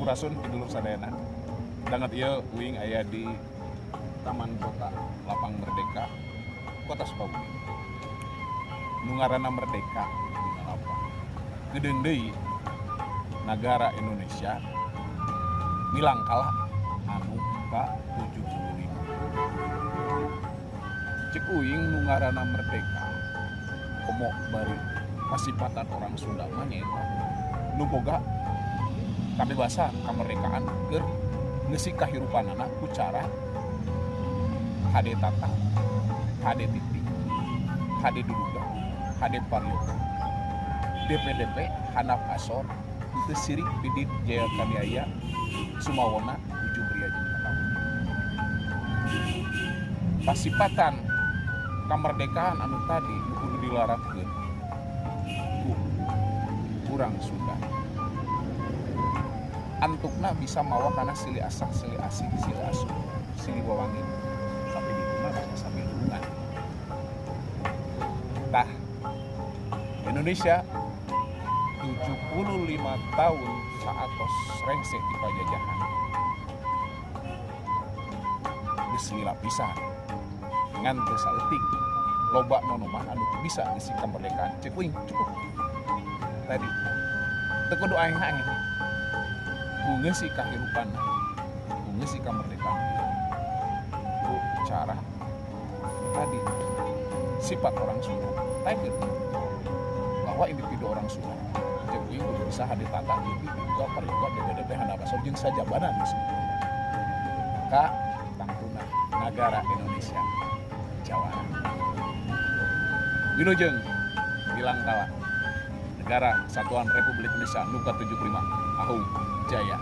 Sampurasun dulur sadayana. Danget ieu uing aya di Taman Kota Lapang Merdeka, Kota Sukabumi. Nu ngaranna merdeka dina lapang. Geudeung deui nagara Indonesia milangkala anu ka-75. Cek uing nu ngaranna merdeka komo bari pasipatan orang Sunda mah nyaeta nu boga kabebasan kamerdekaan keur ngeusi kahirupanana ku cara hade tata, hade titi, hade duduga, hade paryoga, DPDP, handap asor, teu sirik pidit jaya kaniaya, sumawona ujung ria jeung katawa. Pasipatan kamerdekaan anu tadi nu kudu dilaratkeun ku urang Sunda. Antukna bisa mawa kana silih asak, silih asih, silih asuh, silih wawangi. Sampai di rumah bisa sambil hubungan. Tah, Indonesia 75 tahun saatos rengse di pajajahan. Geus lila pisan. Ngan teu saeutik loba nonoman anu teu bisa ngeusi kamerdekaan. Cek uing cukup. Tadi teu kudu aeng-aeng. Ku ngeusi kahirupanna, ku ngeusi kamerdekaan. Ku cara tadi sifat orang Sunda. Tadi bahwa individu orang Sunda cek uing kudu bisa hade tata titi juga paryoga DPDP handap asor jeung sajabana disebutna. Ka tangtuna nagara Indonesia jawara. Wilujeng milangkala Negara Kesatuan Republik Indonesia nu ka-75 Ahung Jaya.